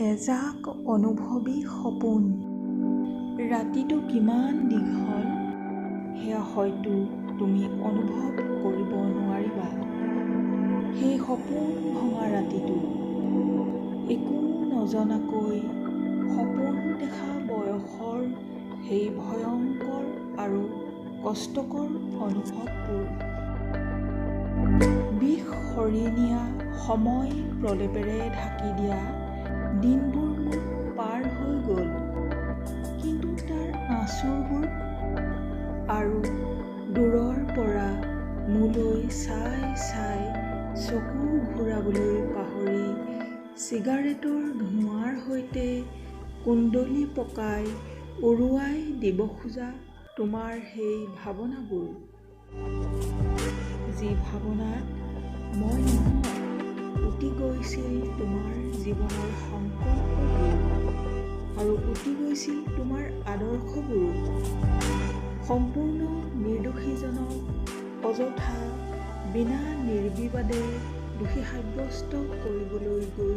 এজাক অনুভৱী সপোন। ৰাতিটো কিমান দীঘল সেয়া হয়তো তুমি অনুভৱ কৰিব নোৱাৰিবা। সেই সপোন ভঙা ৰাতিটো, একো নজনাকৈ সপোন দেখা বয়সৰ সেই ভয়ংকৰ আৰু কষ্টকৰ অনুভৱবোৰ। বিষ সৰি নিয়া সময় প্ৰলেপেৰে ঢাকি দিয়া দিনবোৰ মোৰ পাৰ হৈ গ'ল, কিন্তু তাৰ আঁচোৰবোৰ আৰু দূৰৰ পৰা মোলৈ চাই চাই চকু ঘূৰাবলৈ পাহৰি চিগাৰেটৰ ধোঁৱাৰ সৈতে কুণ্ডলী পকাই উৰুৱাই দিব খোজা তোমাৰ সেই ভাৱনাবোৰ, যি ভাৱনাত মই নহয় উটি গৈছিল তোমাৰ জীৱনৰ সংকল্পবোৰ আৰু উটি গৈছিল তোমাৰ আদৰ্শবোৰো। সম্পূৰ্ণ নিৰ্দোষীজনক অযথা বিনা নিৰ্বিবাদে দোষী সাব্যস্ত কৰিবলৈ গৈ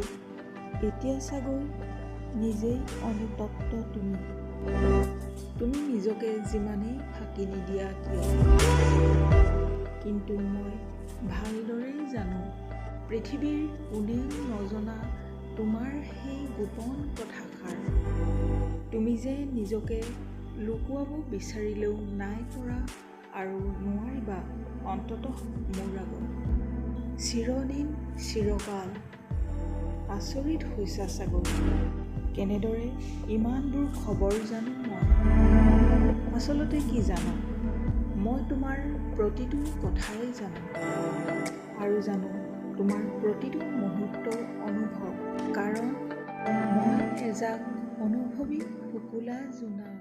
এতিয়া চাগৈ নিজেই অনুতপ্ত তুমি। তুমি নিজকে যিমানেই ফাঁকি নিদিয়া কিয়, কিন্তু মই ভালদৰেই জানো পৃথিৱীৰ কোনেও নজনা তোমাৰ সেই গোপন কথাষাৰ। তুমি যে নিজকে লুকুৱাব বিচাৰিলেও নাই পৰা আৰু নোৱাৰিবা, অন্ততঃ মোৰ আগত চিৰদিন চিৰকাল। আচৰিত হৈছা চাগৈ, কেনেদৰে ইমানবোৰ খবৰ জানো মই। আচলতে কি জানা, মই তোমাৰ প্ৰতিটো কথাই জানো আৰু জানো তোমাৰ প্ৰতিটো মুহূৰ্তৰ অনুভৱ, কাৰণ মই এজাক অনুভৱী শুকুলা জোনাক।